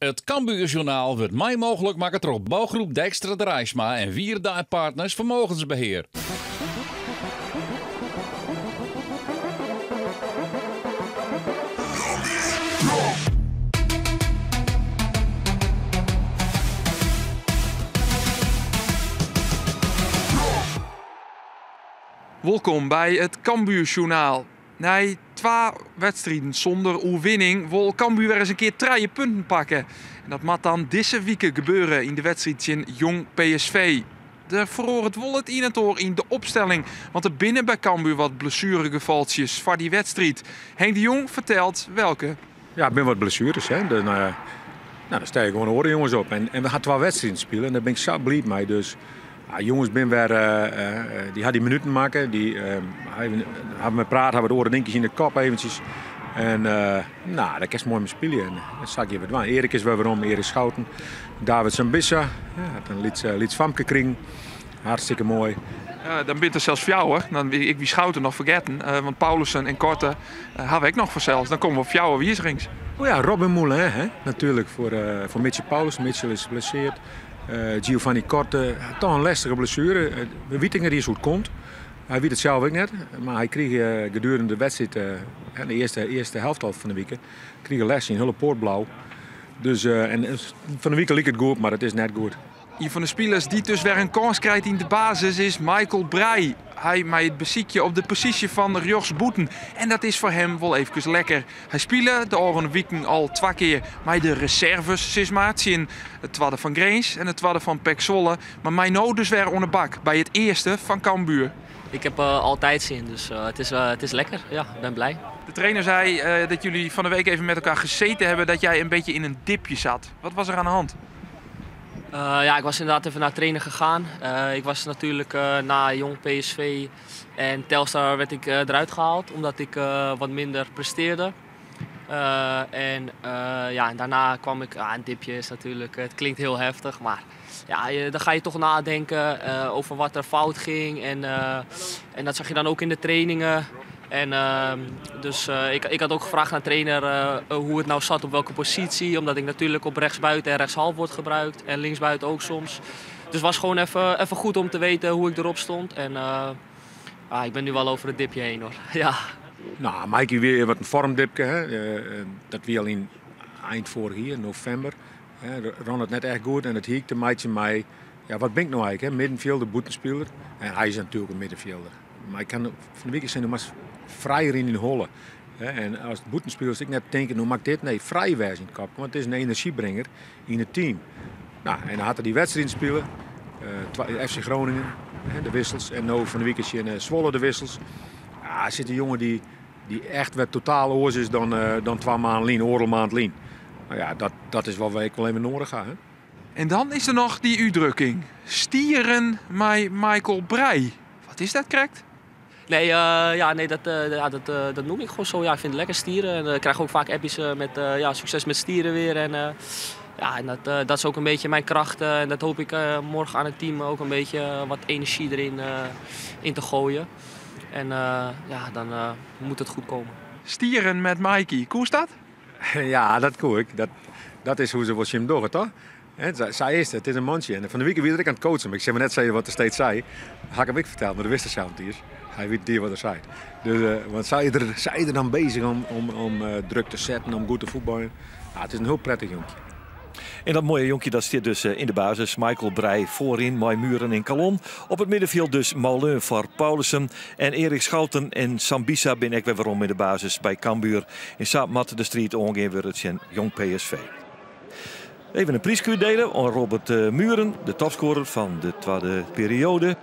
It Cambuurjournaal wurdt mei mooglik makke troch Bouwgroep Dijkstra Draisma en Wierda en Partners Vermogensbeheer. Wolkom by it Cambuurjournaal. Nei twa wedstriden sûnder oerwinning wol Cambuur wer ris in kear trije punten pakke. En dat moat dan dizze wike gebeure yn de wedstriid tsjin Jong PSV. Der feroaret wol it ien en oar yn de opstelling, want der binne by Cambuur wat blessueregefaltsjes foar dy wedstriid. Henk de Jong fertelt welke. Ja, der binne wat blessueres. Hè. Dus, nou ja, nou, dan stean je gewoan oare jonges op. En we ha twa wedstriden spile en dêr bin ik sa bliid mei. Dus ja, jonges binne wer, dy ha dy minuten makke. Dy hawwe mei praat, hawwe wat oare dinkjes yn de kop eventsjes. En nou, dêr kinst moai mei spylje. En dat sil ik hjir wer dwaan. Erik is wer werom, Erik Schouten. David Sambissa, ja, hat in lyts, lyts famke krigen. Hartstikke moai. Ja, dan binne der sels fjouwer. Dan ik wie Schouten noch fergetten. Want Paulissen en Korte hawwe ek noch fansels. Dan komme we op fjouwer wizigings. Oh ja, Robin Moulin, hè? Natuerlik foar Mitchell Paulissen. Mitchell is blessearre. Giovanni Korte hat toch in lestige blessuere. We witte net eens hoe't it komt. Hy wit it sels ek net. Mar hy krige gedurende de wedstriid, de earste helft al fan de wike, krige lêst syn hiele poat blau. Dus, en fan de wike like it goed, mar it is net goed. Ien fan de spilers dy't dus wer in kâns krijt yn de basis is Michael Breij. Hy mei it besykje op de posysje fan rjochtsbûten en dat is foar him wol eefkes lekker. Hy spile de ôfrûne wiken al twa kear mei de reserves, sis mar, tsjin it twadde fan Grins en it twadde fan PEC Zwolle, mar mei no dus wer oan de bak by it earste fan Cambuur. Ik heb altijd zin, dus het is lekker. Ja, ik ben blij. De trainer zei dat jullie van de week even met elkaar gezeten hebben, dat jij een beetje in een dipje zat. Wat was er aan de hand? Ja, ik was inderdaad even naar trainen gegaan. Ik was natuurlijk na Jong PSV en Telstar werd ik eruit gehaald omdat ik wat minder presteerde. En, ja, en daarna kwam ik, ah, een dipje is natuurlijk, het klinkt heel heftig, maar ja, dan ga je toch nadenken over wat er fout ging. En dat zag je dan ook in de trainingen. En dus ik had ook gevraagd aan de trainer hoe het nou zat, op welke positie. Omdat ik natuurlijk op rechtsbuiten en rechtshalf word gebruikt. En linksbuiten ook soms. Dus het was gewoon even goed om te weten hoe ik erop stond. En ik ben nu wel over het dipje heen hoor. Ja. Nou, Mikey weer wat in vormdipje. Hè. Dat wie al in eind vorig jaar, november. Hè, ran het net echt goed en het hiek te meitsje mij. Ja, wat ben ik nou eigenlijk? Hè? Middenvelder, bûtenspeler. En hij is natuurlijk een middenvelder. Maar ik kan van de week zijn, maar vrijer in de holle. Hè? En als bûtenspelers ik net denken, hoe maakt dit? Nee, vrij wijs in het kop, want het is een energiebrenger in het team. Nou, en dan had hij die wedstrijd spelen. FC Groningen, hè, de wissels. En nu van de week is in Zwolle de wissels. Ja, er zit een jongen die echt weer totaal oors is dan 2 maanden lien, oorlog maand lien. Nou ja, dat is wat wij wel even nodig gaan. Hè? En dan is er nog die uitdrukking. Stieren met Michael Breij. Wat is dat, correct? Nee, ja, nee, dat ja, dat dat noem ik gewoon zo. Ja, ik vind het lekker stieren. En ik krijg ook vaak appjes met ja, succes met stieren weer. En ja, en dat is ook een beetje mijn kracht. En dat hoop ik morgen aan het team ook een beetje wat energie erin in te gooien. En ja, dan moet het goed komen. Stieren met Mikey, hoe is dat? Ja, dat koe ik. Dat is hoe ze wat hem doet, toch? Hè, zij is het, het is een mandje. En van de week weer ik aan het coachen. Maar ik zeg maar net zei wat er steeds zei. Had ik hem ik verteld, maar dat wist hij zelf niet eens. Hij weet niet wat er zei. Dus want zij er dan bezig om druk te zetten, om goed te voetballen. Ja, het is een heel prettig jonkje. En dat mooie jonkje dat zit dus in de basis. Michael Breij voorin, Mai Muren en Kallon. Op het middenveld dus Moulin voor Paulissen. En Erik Schouten en Sambissa ben ik weer werom in de basis bij Cambuur. In Saatmat de striid ongeveer weer het zijn Jong PSV. Even een prijs delen aan Robert Muren, de topscorer van de tweede periode.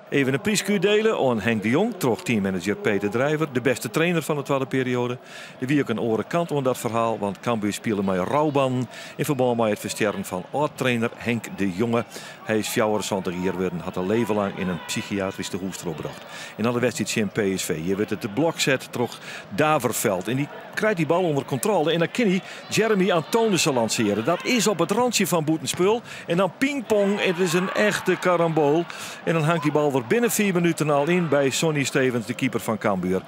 Even een prijs delen aan Henk de Jong, troch teammanager Peter Drijver, de beste trainer van de tweede periode. Er wie ook een oren kant aan dat verhaal, want Cambuur speelde met rouwbanden in verband met het versterren van oud-trainer Henk de Jonge. Hij is 74 jaar geworden, had een leven lang in een psychiatrische hoest opgebracht. En dan de wedstrijd in PSV. Hier werd het de blok zet troch Daverveld. En die krijgt die bal onder controle. En dan kan hij Jeremy Antonissen lanceren. Dat is op het randje van Boetenspul. En dan pingpong. Het is een echte karambool. En dan hangt die bal bal der binnen 4 minuten al yn by Sonny Stevens, de keeper fan Cambuur.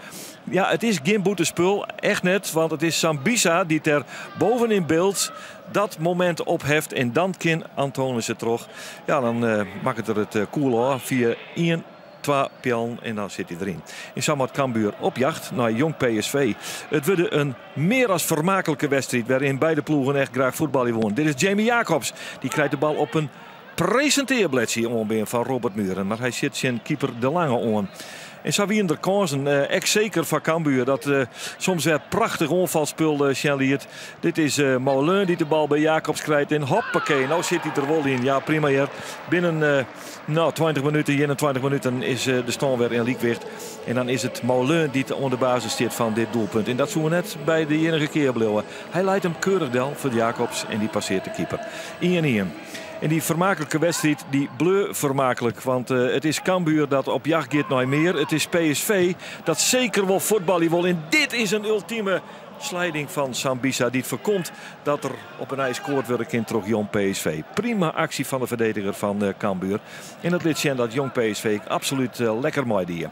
Ja, it is gjin bûtenspul, echt net, want it is Sambissa dy't der boven in byld dat momint opheft en dan kin Antonissen troch. Ja, dan makket er it koel ôf fia 1, 2 peallen en dan sit hy deryn. En sa moat Cambuur op jacht nei Jong PSV. It wurde in mear as fermaaklike wedstriid wêryn beide ploegen echt graach fuotbalje woene. Dit is Jamie Jacobs, dy krijt de bal op in presintearblêdsje oanbean fan Robert Mühren, mar hy sjit tsjin keeper De Lange oan. En sa wiene der kânsen, ek seker foar Cambuur, dat soms wer prachtich oanfalsspul sjen liet. Dit is Moulin dy't de bal by Jacobs krijt en hoppakee, no sit hy der wol yn. Ja, prima hear. Binnen no, 20 minuten, 21 minuten is de stân wer yn lykwicht. En dan is it Moulin dy't oan de basis stiet fan dit doelpunt. En dat soe net by de iennige kear bliuwe. Hy leit him keurich del foar Jacobs en dy passeart de keeper. 1-1. En dy fermaaklike wedstriid dy bleau fermaaklik, want it is Cambuur dat op jacht giet nei mear. It is PSV dat seker wol fuotbalje wol. En dit is in ultime sliding fan Sambissa dy't foarkomt dat der op 'e nij skoard wurde kin troch Jong PSV. Prima aksje fan de ferdediger fan Cambuur. En dat lit sjen dat Jong PSV absolút lekker meidie.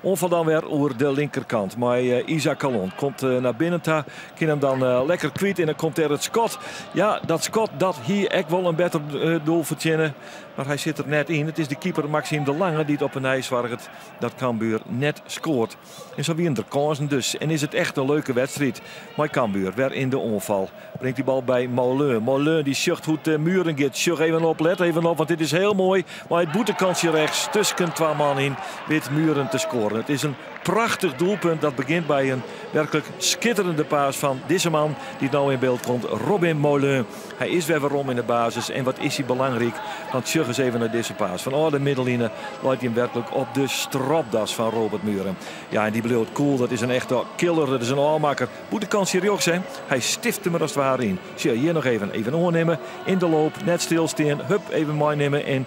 Oanfal dan wer oer de linkerkant mei Isaac Kallon. Komt nei binnen ta, kin him dan lekker kwyt en dan komt der it skot. Ja, dat skot dat hie ek wol in better doel fertsjinne, mar hy sit der net yn. It is de keeper Maxime de Lange dy't op 'e nij soarget dat Cambuur net skoart. En sa wiene der kânsen dus. En is it echt in leuke wedstriid mei Cambuur wer yn de oanfal. Bringt die bal by Moulin. Moulin dy sjocht hoe't de Mühren giet. Sjoch even op, let even op, want dit is hiel moai. Mei it bûtenkantsje rechts tusken twa man yn wit Mühren te skoaren. It is in prachtich doelpunt dat begjint by in werklik skitterende paas fan dizze man dy't no yn byld komt, Robin Moulin. Hy is wer werom yn de basis en wat is hy belangryk, want sjoch ris even nei dizze paas. Fan ôf de middenline leit hy him werklik op de stropdas fan Robert Mühren. Ja, en dy bliuwt cool, dat is in echte killer, dat is in ôfmakker. Bûtenkantsje rjochts, hè. Hy stift him der as it ware yn. Sjoch, hjir noch even, even oannimme, yn de loop, net stilstean, hup, even meinimme en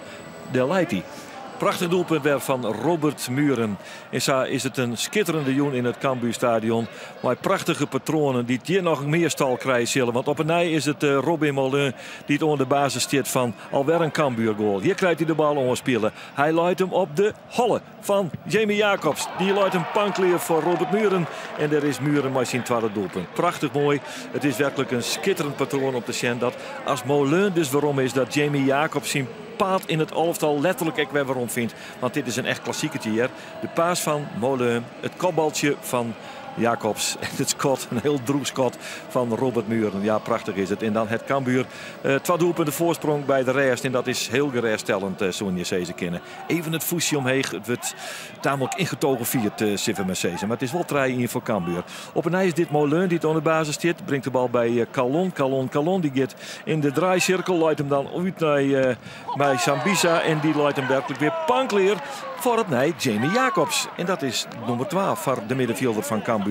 dêr leit hy. Prachtich doelpunt wer fan Robert Mühren. En sa is it in skitterende jûn yn it Cambuurstadion. Mei prachtige patroanen dy't hjir noch mear stal krije sille. Want op 'e nij is it Robin Moulin dy't oan de basis stiet fan alwer in Cambuurgoal. Hjir krijt hy de bal oanspile. Hy leit him op de holle fan Jamie Jacobs. Dy leit him panklear foar Robert Mühren. En dêr is Mühren mei syn twadde doelpunt. Prachtich moai. It is werklik in skitterend patroan om te sjen dat as Moulin dus werom is, dat Jamie Jacobs syn paad yn it alftal letterlik ek wer werom fynt. Want dit is in echt klassikertje hjir. De paas fan Moulin, it kopbaltsje fan Jacobs en it skot, in hiel drûch skot fan Robert Mühren. Ja, prachtich is it. En dan hat Cambuur twa doelpunten foarsprong by de rêst. En dat is hiel gerêststellend, soene je sizze kinne. Even it fûstje omheech. It wurdt tamelijk ingetogen fierd, sille we mar sizze. Mar it is wol 3-1 foar Cambuur. Op 'e nij is dit Moulin dy't oan de basis stiet. Bringt de bal by Kallon. Kallon, Kallon dy giet yn de draaisirkel. Leit him dan út nei by Sambissa. En dy leit him werklik wer panklear foar opnij Jamie Jacobs. En dat is nûmer 2 foar de middenfjilder fan Cambuur.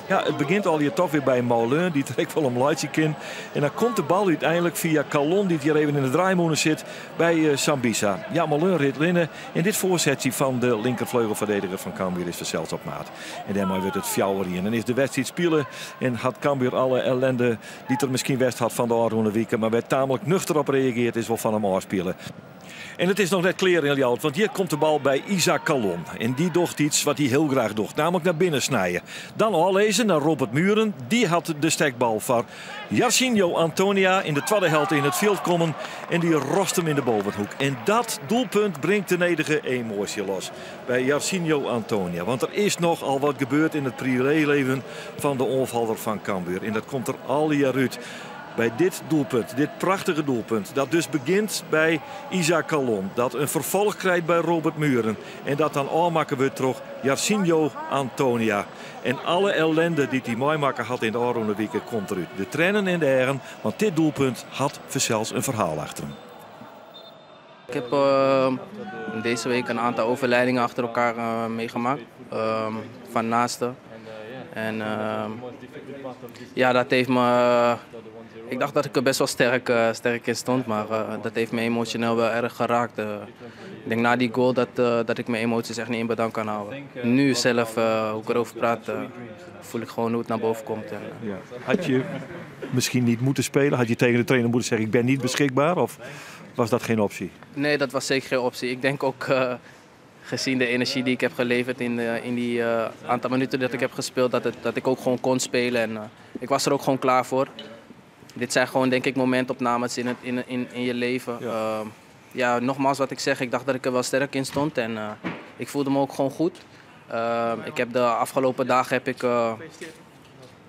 Ja, it begjint allegear toch wer by Moulin, dy't der ek wol om laitsje kin. En dan komt de bal úteinlik fia Kallon, dy't hjir even yn de draaimûne sit, by Sambissa. Ja, Moulin rit rinne. En dit foarsetsje fan de linkerfleugelferdediger fan Cambuur is fansels op maat. En dêrmei wurdt it 4-1. En is de wedstriid spile en hat Cambuur alle ellende dy't der miskien west hat fan de ôfrûne wike, mar wer tamelijk nuchter op reagearre is, wol fan him ôfspile. En it is noch net klear yn Ljouwert, want hjir komt de bal by Isaac Kallon. En dy docht yts wat hy hiel graach docht, namelijk nei binnen snije. Dan ôflizze nei Robert Mühren. Dy hat de stekbal foar Jarchinio Antonia yn de twadde helte yn it fjild kommen. En dy rost him yn de bovenhoek. En dat doelpunt bringt de nedige emoasje los by Jarchinio Antonia. Want der is nochal wat gebeurd yn it privéleven fan de oanfaller fan Cambuur. En dat komt der allegear út by dit doelpunt, dit prachtige doelpunt. Dat dus begjint by Isaac Kallon. Dat in ferfolch krijt by Robert Mühren. En dat dan ôfmakke wurdt troch Jarchinio Antonia. En alle ellende dy't hy meimakke hat yn de ôfrûne wike komt derút. De triennen yn de eagen, want dit doelpunt hat fansels in ferhaal achter him. Ik heb deze week een aantal overlijdingen achter elkaar meegemaakt, van naasten. En ja, dat heeft me. Ik dacht dat ik er best wel sterk in stond, maar dat heeft me emotioneel wel erg geraakt. Ik denk na die goal dat ik mijn emoties echt niet in bedwang kan houden. Nu zelf, hoe ik erover praat, voel ik gewoon hoe het naar boven komt. En Ja. Had je misschien niet moeten spelen? Had je tegen de trainer moeten zeggen, ik ben niet beschikbaar? Of was dat geen optie? Nee, dat was zeker geen optie. Ik denk ook Gezien de energie die ik heb geleverd in die aantal minuten dat ik heb gespeeld, dat ik ook gewoon kon spelen. En ik was er ook gewoon klaar voor. Dit zijn gewoon, denk ik, momentopnames in je leven. Ja. Ja, nogmaals wat ik zeg, ik dacht dat ik er wel sterk in stond en ik voelde me ook gewoon goed. Ik heb de afgelopen dagen heb ik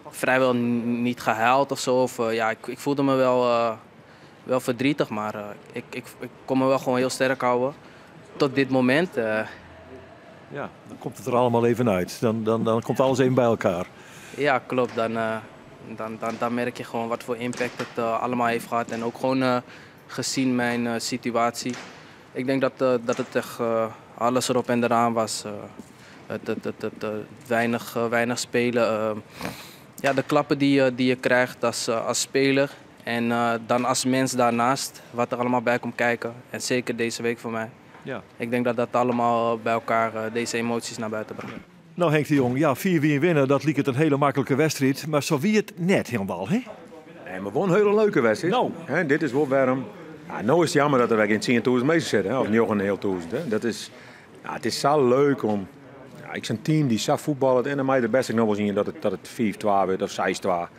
vrijwel niet gehuild of zo. Of, ja, ik voelde me wel verdrietig, maar ik kon me wel gewoon heel sterk houden. Tot dit moment. Ja, dan komt het er allemaal even uit. Dan komt alles even bij elkaar. Ja, klopt. Dan merk je gewoon wat voor impact het allemaal heeft gehad. En ook gewoon gezien mijn situatie. Ik denk dat het echt alles erop en eraan was. Het weinig spelen. Ja, de klappen die je krijgt als speler. En dan als mens daarnaast, wat er allemaal bij komt kijken. En zeker deze week voor mij. Ja. Ik denk dat dat allemaal bij elkaar deze emoties naar buiten brengt. Nou Henk de Jong, ja, 4-4 winnen, dat liep het een hele makkelijke wedstrijd. Maar zo wie het net helemaal, hè? Nee, maar wel een hele leuke wedstrijd. Nou. Hè, dit is wel waarom... Ja, nou is het jammer dat er geen 10.000 mensen zitten, hè, of 9.500. Hè. Dat is, ja, het is zo leuk om... Ja, ik ben een team die zo voetballen en dan mij de beste nog wel zien dat het 5-2 wordt of 6-2.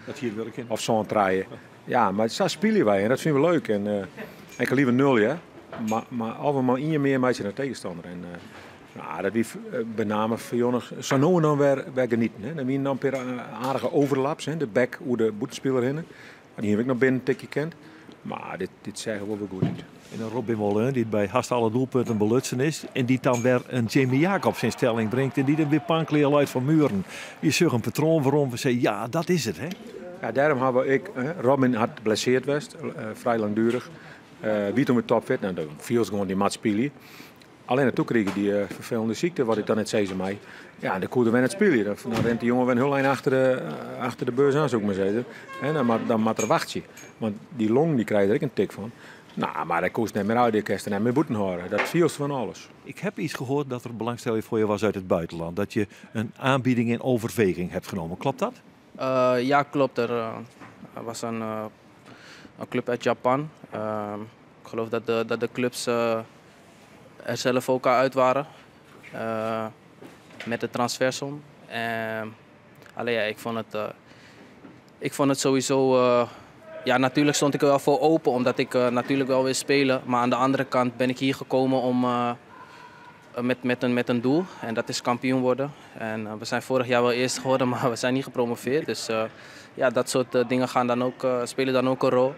Dat hier werken. Of zo'n draaien. Ja, maar zo spelen wij en dat vinden we leuk. En ik liever 0, ja. Maar af en maar één meer meisje naar tegenstander. En, nou, dat wie met name voor jongens zo nou en dan weer genieten. Hè. Dan wie dan per aardige overlaps, hè. De back hoe de boetenspeler heen. Die heb ik nog binnen een tikje kent. Maar dit zeggen we wel goed niet. En dan Robin Mollin, die bij haast alle doelpunten belutsen is. En die dan weer een Jamie Jacobs in stelling brengt. En die dan weer pankleer uit van muren. Je zag een patroon waarom we zeggen, ja, dat is het. Hè? Ja, daarom hebben ik... Hè, Robin had geblesseerd west, vrij langdurig. Wie toen met topfit, nou, dan viel ze gewoon die match spelen. Alleen toen kreeg ik die vervelende ziekte, wat ik dan net zei ze mij. Ja, en dan koerde we het spelen. Dan rent die jongen weer heel eind achter de beurs aan, zou ik maar zeggen. En dan moet er wachtje. Want die long die krijgt er ook een tik van. Nou, maar dat kost net meer uit, ik kan er net meer boeten horen. Dat viel van alles. Ik heb iets gehoord dat er belangstelling voor je was uit het buitenland. Dat je een aanbieding in overweging hebt genomen. Klopt dat? Ja, klopt. Er was een club uit Japan. Ik geloof dat de clubs er zelf ook al uit waren. Met de transfersom. Alleen ja, ik vond het sowieso... ja, natuurlijk stond ik er wel voor open, omdat ik natuurlijk wel wil spelen. Maar aan de andere kant ben ik hier gekomen om, met een doel. En dat is kampioen worden. En we zijn vorig jaar wel eerst geworden, maar we zijn niet gepromoveerd. Dus ja, dat soort dingen gaan dan ook, spelen dan ook een rol.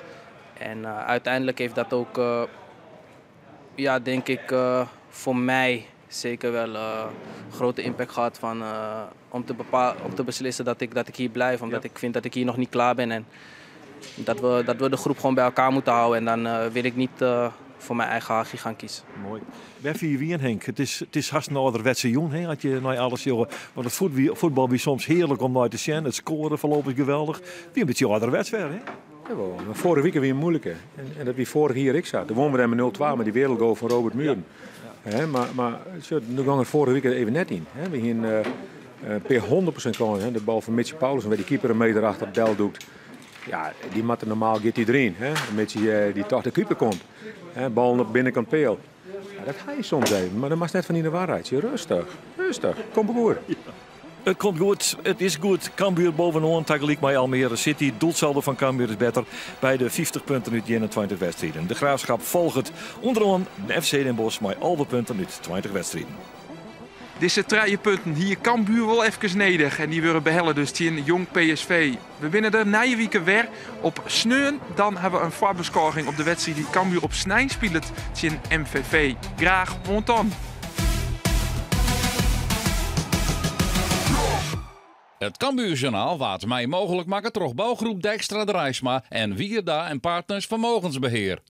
En uiteindelijk heeft dat ook, ja, denk ik, voor mij zeker wel grote impact gehad van, om te beslissen dat ik hier blijf. Omdat ik vind dat ik hier nog niet klaar ben. En dat we de groep gewoon bij elkaar moeten houden. En dan wil ik niet voor mijn eigen hachie gaan kiezen. Mooi. Waar vind je wie in, Henk? Het is hartstikke een ouderwetse jong, hè? Had je nou alles, jongen. Want het voetbal is soms heerlijk om naar te zien. Het scoren voorlopig geweldig. Wie een beetje ouderwets weer, hè? Jawel, maar vorige week weer moeilijker. En dat wie vorig jaar ik zat. Toen wonnen we dan met 0-2 met die wereldgoal van Robert Muren. Ja. Hè, maar nu ging het vorige week even net in. Hè? We gingen per 100% kans, hè? De bal van Mitchie Paulus, waar die keeper een meter achter Del doet. Ja, die moet er normaal gaat die erin, hè? Mitchie die toch de keeper komt. Hè? Bal op binnenkant peel. Ja, dat ga je soms even, maar dat mag net van in de waarheid. Je rustig, rustig. Komt goed. Ja. Het komt goed, het is goed. Cambuur bovenaan, tegelijk met Almere City. Doelsaldo van Cambuur is beter bij de 50 punten uit 21 wedstrijden. De Graafschap volgt onderaan de FC Den Bosch met 11 punten uit 20 wedstrijden. Deze drie punten hier Cambuur wel even neder en die worden behellen dus tegen Jong PSV. We winnen de nieuwe week weer op Sneun. Dan hebben we een voorbeschouwing op de wedstrijd die Cambuur op Snijn speelt tegen MVV. Graag ont. Het Cambuurjournaal waard mij mogelijk maken door bouwgroep Dijkstra Draisma en Wierda en Partners Vermogensbeheer.